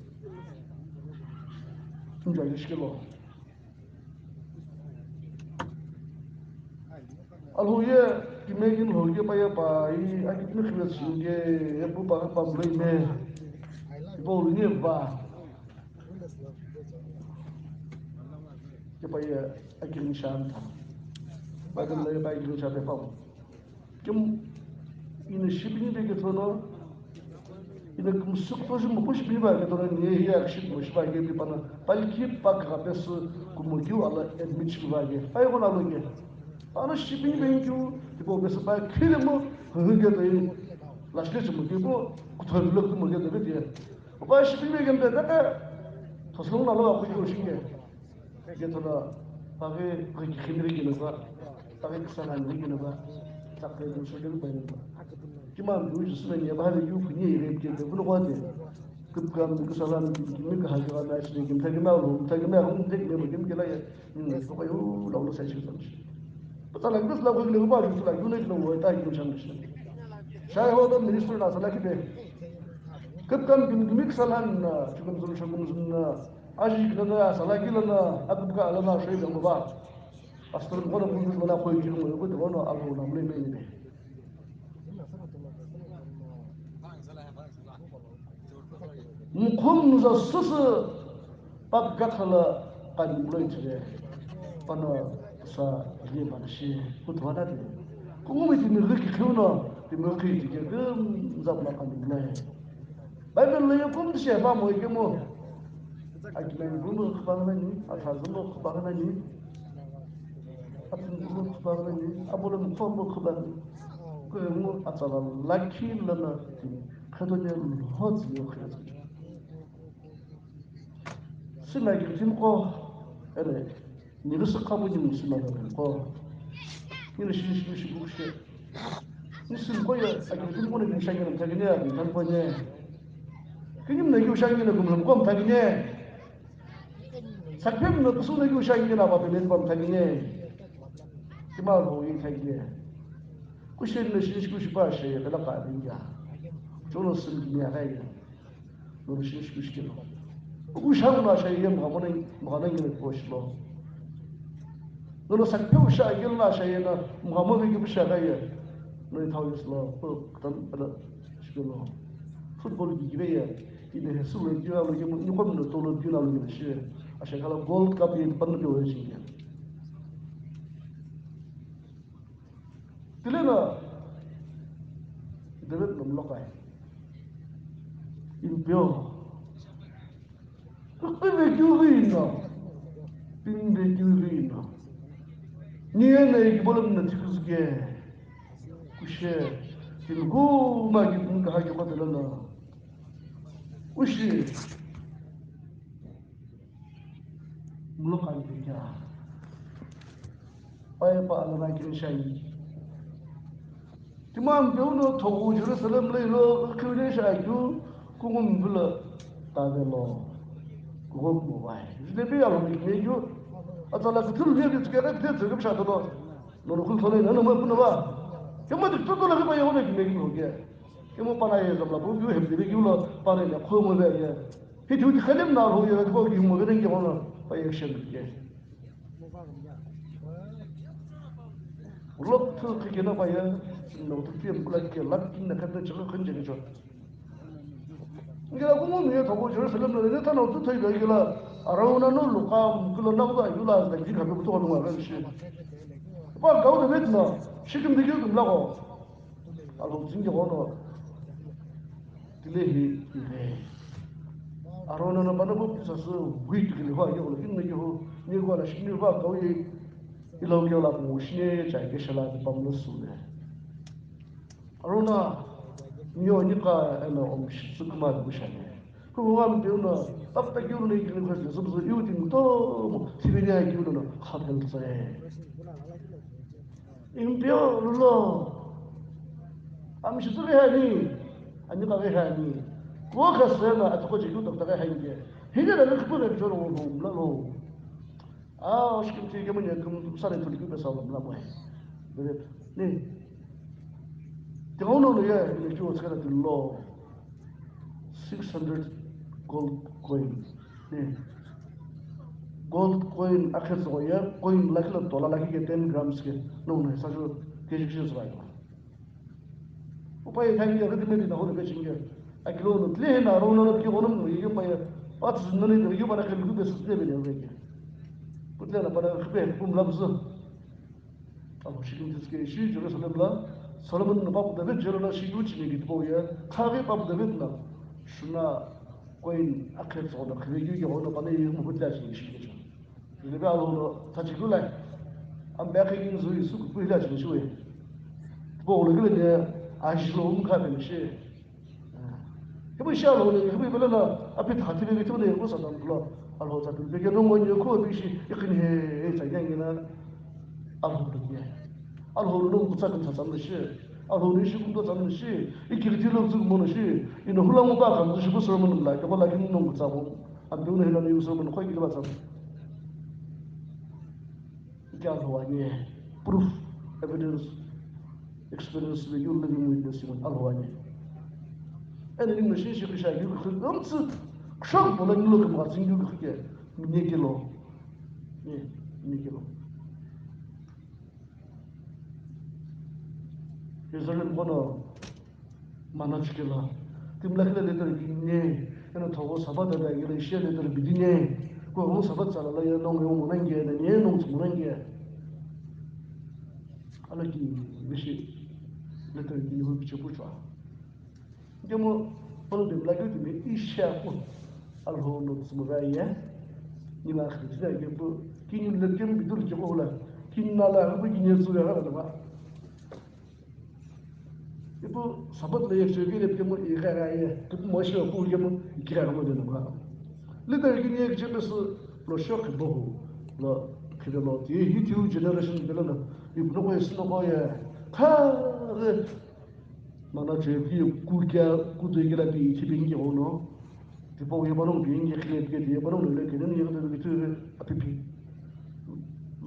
Nja lishkelo. Alhou ye, kime ghi Alhou ye pa ye pa, i akitimi khive tsüni ke, ye pu pa pa mlo ime. Ipo ulu nye va. Ye pa ye akirin shan ta. Bible la ye pa akirin shan ta pa. Kim ina shipini pe kethono, ina kumsuk to shi mupu shipini ba kethono, ni ye hiya ship mo shiba ke pi pana, palki pak ga pesu kumogiu ala admit shiba ke. Pai ko na lo ke. Ana shipini pe kiu, tipo pesu pa khile mo, hu ke to, last le mo ke ko, kuthon lo mo ke to ke. Ba shipini pe ke ta ta, thoslong na lo ko shi ke. Kethono, paghi ghi khimri gino ba, paghi kisalan ghi gino ba, tsakre ghi shoghi ghi bayino ba. Kima mdu ju sumeni ya bahari yu kuni ire ke de bunu kwate. Kip kam kisalan kimi kaha kiwa na shi kimi thagi na lo, thagi na hum thagi me kim kila ya. Ni ko yo lo lo sai shi sam shi. Pata la gis la ko le ba ju la yu ne lo wa ta yu sham shi. Shareholder minister na sala ki de. Kip kam kimi kisalan na chukum zum chukum zum na. Ajik lana, salaki lana, akupka lana, shoi lana ba. Astor kono kumbi lana koi jiru mo ko dono alu na mle mle ni. Mukhum za susu pak gakhala kani mlo itire. Pano sa liye bana shi kutwana de. Kumu mi timi riki khiuno, timi riki tike gum zapla kani mlo. Bible lo ye kum tishe pa mo ikemu. Akimen gumu khubangani, athazum khubangani, athun gumu khubangani, abolum khombo khubangani. Kumu atsala lakhi lana khadone lhozi yo khadone. Sima ki timi ko, ere. Nirisi khapu ni musu na ko. Nirisi shi shi shi kushe. Nirisi ko ya, aki timi ko ni shangi na tagine, aki timi ko ne. Kini mna yu shangi na kumla ko tagine. Sakpem na kusu na yu shangi na ba pele ba tagine. Kima ko yi tagine. Kushe ni shi shi kushi ba she, kala ka ni ya. Jono sim ni ya ga ya. Nono shi shi kushi kelo. Uku shangu na shaye mghamona, mghana ngene koshilo. Nono sakpeu sha agel na shaye na mghamona gibi shagaye. No ithau yislo, ko ktan pala shikelo. Football gibi gibi ye. Ine hesu le gibi alo gibi, ni ko mino tolo gibi alo gibi shi. Asha kala Gold Cup ye pan gibi shi. Tilena, David lo mlokai. Impio. Pimbe kiu ri no. Pimbe kiu ri no. Ni ene ikibolo mna tikuzuke. Kushe. Tilgu ma ki mkaha ki kotelena. Ushi. Mlo kani pekya. Paye pa alana kini shai. Timam peuno thogu Jerusalem lo ilo khiu ne shai kyu kungum vilo tavelo. Kugom mo bai. Jile bi alo mi me kyu. Atala kutul ne bi tsikere de tsikere sha tolo. Nono kul thole na no ma kuno ba. Kemo de tolo ke pa yo ne ki me kyu ke. Kemo pana ye zamla bu kyu hem de kyu lo pana ne khomo be ye. Hi thuti khalim na ro yera ko ki mo gene ki hono pa ye shen ke. Lok thu ki gena pa ye no tu piem kula ke lak kin na ka ta chho khun je cho. Ngira ku mo ye tho ko Jerusalem na ne ta no tu thoi ga gila. Arauna no luka kulo na ba yula da ki ka bu to no ga shi. Pa ga de bet na shikim de ki la ko. Alo zin ke hono. Tile hi. Arona no pano bu pisa sü wheat kile ho, ye kolo kinno ye ho, ni ko la shini va ka ye, ilo ke la mo shine cha ke shala de pamlo sule. Arona nyo ni ka ena om shi sukma de shane. Ku wa mi de no, tap ta kiu ne kile ko de sub sub yu tin to mo, sibiri ai kiu no, khatel tse. Impyo lulo. Amshi tu rehani. Ani ka rehani. Kuo ka sena atuko jiku dokta rehani ke. Hine na kupu na joro wo mla lo. Ah, oshkim ti kemanya kum sare tuli kupe sa mla mo. Bere. Ni. Ti ono no ya, ni kiu tsaka tilo. Six hundred gold coin. Ni. Gold coin akhe tsogo ye, coin lakhi lo tola lakhi ke ten grams ke, no no, sa ju ke ji shi zai. Upa ye thang ye, ridi medi na ho ke chinge. Akilo no, tle na ro no ki ono no ye pa ye. At no ni yo ba na ke lu be su de be ne ke. Putle na pa na be pum lam zu. Abo shikin tiske shi Jerusalem la Solomon no Babu David jelo la shi yu chini ki tibo ye, khaghi Babu David na shuna coin akhe tso na khile yu ye ono pa na ye mu hutla chini shi ke. Ni be alo no ta chi kulai. Am be khe kin zui su ku hila chini shi we. Bo lo gele ne a shi lo um kha be shi. Hibu shi Alhou ni, hibu bele na, api thati bebe tu ne, ko sa tam lo, Alhou sa tu bege no mo ni ko bi shi, ikin he, he sa yang na, Alhou tu ye. Alhou no kutsa kan sa tam shi, Alhou ni shi kun to tam shi, ikirti lo zu mo shi, ino hula mo ba kan shi bu sermon la, ko la kin no kutsa mo, am tu ne la ni sermon ko ki ba sa. Ike Alhou ani, proof, evidence, experience, you living witness, you Alhou ani. Eno ningu shi shi kisha yu khu gumtsu, kusho pola nilo ke mwa zingu khu ke, mine kilo. Ni, mine kilo. Israel kono Mana chukela. Timla kila letter kine, eno thogo Sabbath da gila ishe letter bidine. Ko ho Sabbath sala la ya nong yo monange, na ni nong monange. Ala ki bishi letter kine ho bicho puchwa. Demo pal de la ki me isha ko. Alhou no tsumura ya. Ni la khiti da ge bu. Kini le kem bidur ke ko la. Kin na la bu kine tsu ya la ba. Ipu Sabbath lo yekücheu kile pikemu ighi aghi aye, tipu Moshe lo pu kemu ikighi aghi mo deno ma. Leader kini yekücheu pesü lo shokhi bohu lo khide lo ti hi tiu generation pelo no ipu noko ye sünoko ye khaghi mana cheu ki ku kya ku toi kila pi ithi pingi hono. Tipau ye panongu pingi ye khile pike ye panongu le kene ye kete pike tu apipi.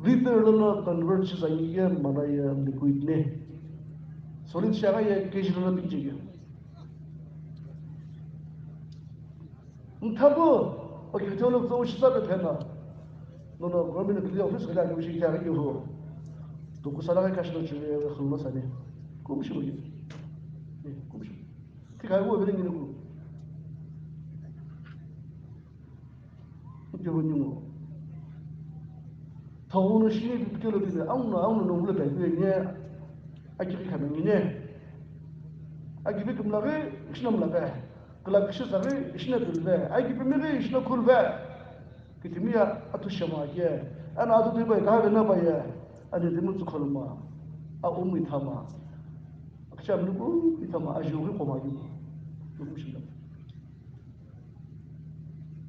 Leader lono convert shi zangi ye mana ye liquid ne. Solid shaga ye keji lono pingi ye. Nthapu, okay, tolo tso shi sa pena. No, no, government kili office kila ke shi kya ke ho. To kusala ka cash no chule khullo sane. Kum shi mo ye. Kum shi. Ti kai wo bere ngini ku. Ti wo nyungo. Thawu no shi ni pike lo ti de, awu no, awu no nongu lo bai kue nye. Aki ki kame ngine. Aki bi kumla ghi, ishi na mla ghi. Kula kishi sa ghi, ishi na pil ghi. Aki bi mi ghi, ishi na kul ghi. Kitimiya atu shema ye. Ana atu tu bai ka na ba ye. Ani dimu tsu kholma. A umi thama. Akcha mlu ku ithama ajiu ghi qoma yu. Yu shila.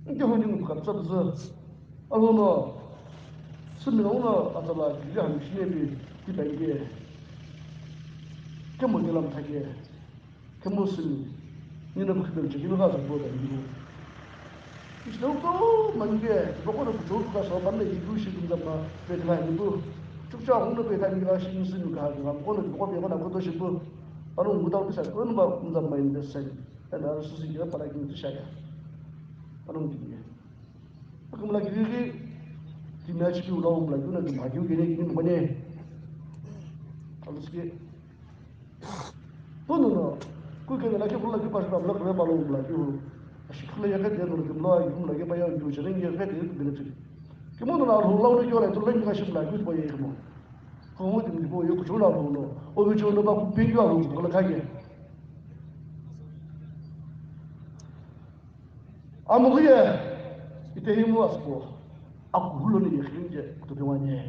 Nge honi ngu kap tsap zü. Alo no. Simi no no atala gili hami shine bi ti bai ge. Kemo gelam thage. Kemo simi. Ni no khibel chigin ga sa bo bai ge. Ishte uko manike, boko no kuchou ka so manne ibu shi kumza ma, pekla ibu. Chukcha hung no pekla ni ga shi ni sinu ga ga, boko no boko pekla ko to shi bu. Anu nguda pisa ko no ba kumza ma in the same. Ana su si ga para kin shaya. Anu ngi. Akum la giri giri. Kina chi ula um la yuna ki ma yu gene gini mane. Aluske. Pono no, ku ke la ke khula ke pa pa la ke pa lo la ke. Ashi khula ya ke de no ke lo ya ke pa ya ke je ne ke de ke de. Ke mo na lo lo ke yo la to le ke shi la ke pa ye ke mo. Ko mo de mo yo ku cho la lo no. O ke cho no ba ku pin yo lo ko la ka ye. Amoghiye, itehimu asübo, akuhu lono yeghininche kutope wani.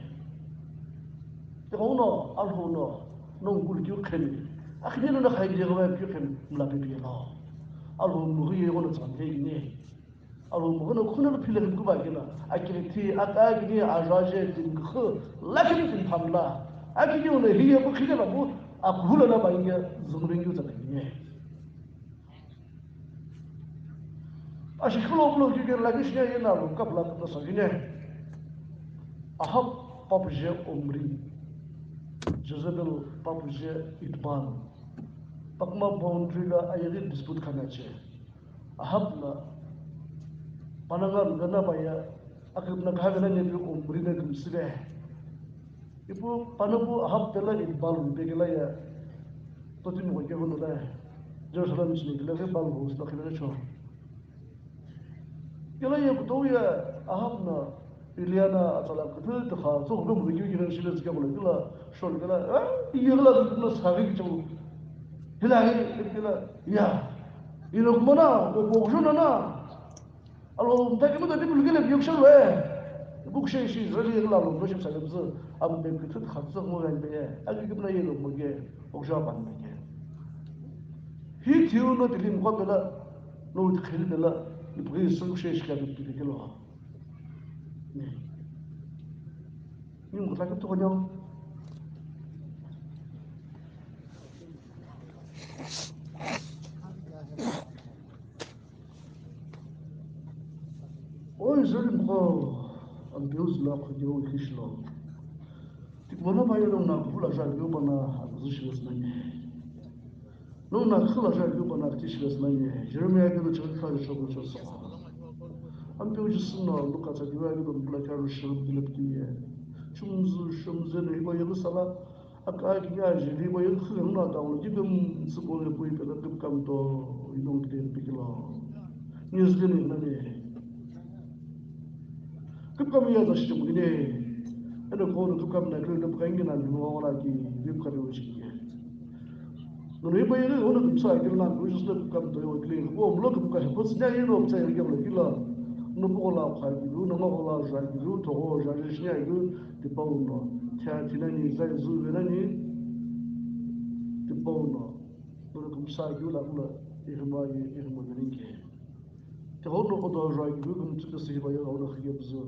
Tighenguno, Alhou no, nongu kulu keu khemi, akhine lono khayi yeghiva keu khemi, mla pepe lo. Alhou moghiye ighono tsüghamthe igini. Alhou moghi no khuno lo phile ghimkuva kena, akirithi, akagini, ajaje, timkhu, lakini timphamla. Akini uno hiye kukhile labu, akuhu lono ba inge, zungbe ngiu tsaka igini. Ashi khilo bulo kike lagi shiye yena lo kapla kapla sa vine. Ahab papuje Omri, Jezebel papuje Idbal. Pakma boundary la ayeghi dispute khanache. Ahab na pananga ngana baya akipna khagana nebi Omri na kumsibe. Ipu panapu Ahab pela Idbal pekela ya totimi ghoke hono la Jerusalem chini kile ghi Baal house lo khivele cho. Kela ye kutoya Ahab na Eliana atsala kutu tikha tso ghoke mu ghi ghi shile zike ghola kila shol kela, ah, iye ghola na saghi kichou. Hila ghi kela ya. Ilo kumana ko ko jona na. Alo mtaki mtaki bulgile biyokshalwe. Bukshe shi Israeli la lo no shim sa gabzu. Am be kutu khatsa mo gan be. Agi gibna yelo mo ge. Oksha ban be ge. Hi thiu no dilim ko bela, no dikhil bela, ni pughi sum she shika bi bi kelo. Ni. Ni mo ta to nyo. O Israel mkho, Ampeu zula khudiu ikhishilo. Tikmana mayo nung na kula jagyo bana, aguzu shilas nani. Nung na kula jagyo bana, kti shilas nani. Jeremiah gyo chakha shoklo chosa. Ampeu Jisu no, Luka tsa gyo gyo bana, kula kya rushiro bilap kiye. Chumzu, shumze no, ibo Yerusalem. Aka kinya jeli bo yekhu na dawo ji dum subo le pui pela kipkam to inong kide pikilo. News de ne nani. Kipkam ya da shi mugine. Ana ko no kipkam na kle no buka ingina ni mo wala ki kipkam yo shi. No ne bo yele ono kipsa kile na ko just kipkam to yo kile. Ko mlo kipka he ko snya yeno psa yele kile. No bo la kha ki no ma ko la ja ki to ko ja je shi ya ki. Tipau no, thea thinani, zai zu venani, tipau no, nuru kumsa keu la kula, ihima ye, ihima veninke. Te hau no kodo rua keu kumtsu kasi hiba yo hau no khige buzu.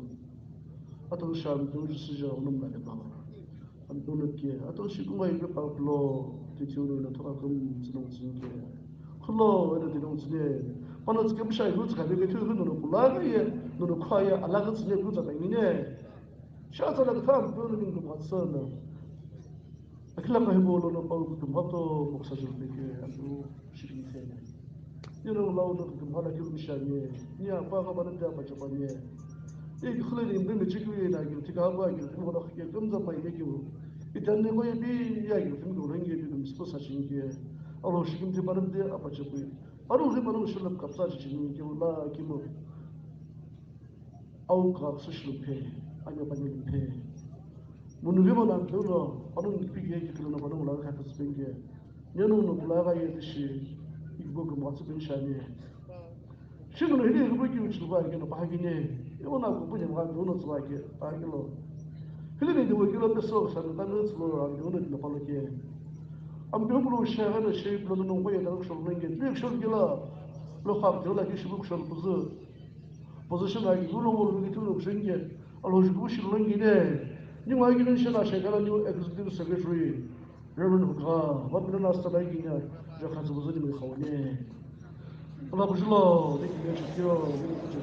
Atu sham tu suja hau no mla de ba. Am tu no ke, atu shi kuma ibe pa kulo, te tiu no thoka kum tsinong tsinke. Kulo, ena tinong tsine. Pana tsike busha yu tsika de ke tu no kula ye, no kwa ye, ala tsine ku tsaka ngine. Shatsa la kutha mpeu no ningu mghatsana. Akila kahibo lono pau kutumha to moksa jul peke atu shirin sene. Yeno lau no kutumha la kiru mishanye. Ni apa ka bana da pa chapanye. E khule ni mbe mechi kuye na kiru tika apa kiru timo la khike kumza pa ye kiru. Itan ne ko ye bi ya kiru timo ko renge bi dum spo sa shinke. Alo shikim te bana de apa chapwe. Aro ri bana shulap kapsa chini kiru la kimo. Au ka su shi luphe, anya panya luphe. Munu vima na keu no, panu ngipi ge ki kilo na panu la ka pes penge. Nyanu no kula ga ye tishi, igbo ke mo atsu ben shani. Shi no hili igbo ki uchi ba ke no pa hagi ne. Yo na ko punye ma do no tswa ke, pa ke lo. Hili ni de wo kilo peso sa no ta no tslo ra de no pa lo ke. Am de bulu sha ga na shi bulu no ko ye da ko shol nge. Ni shol ke la. Lo kha de la ki shi bu shol buzu. Position agi, yu lo wolu ki tulu kushinge, alo juku shi lo ngine, ni ma agi ni shela shekala ni executive secretary, Reverend Hukha, wa pina na sta agi ni, ja khatsu buzu ni mai khawne. Ala bujulo, ni ki ni shikiro, ni ki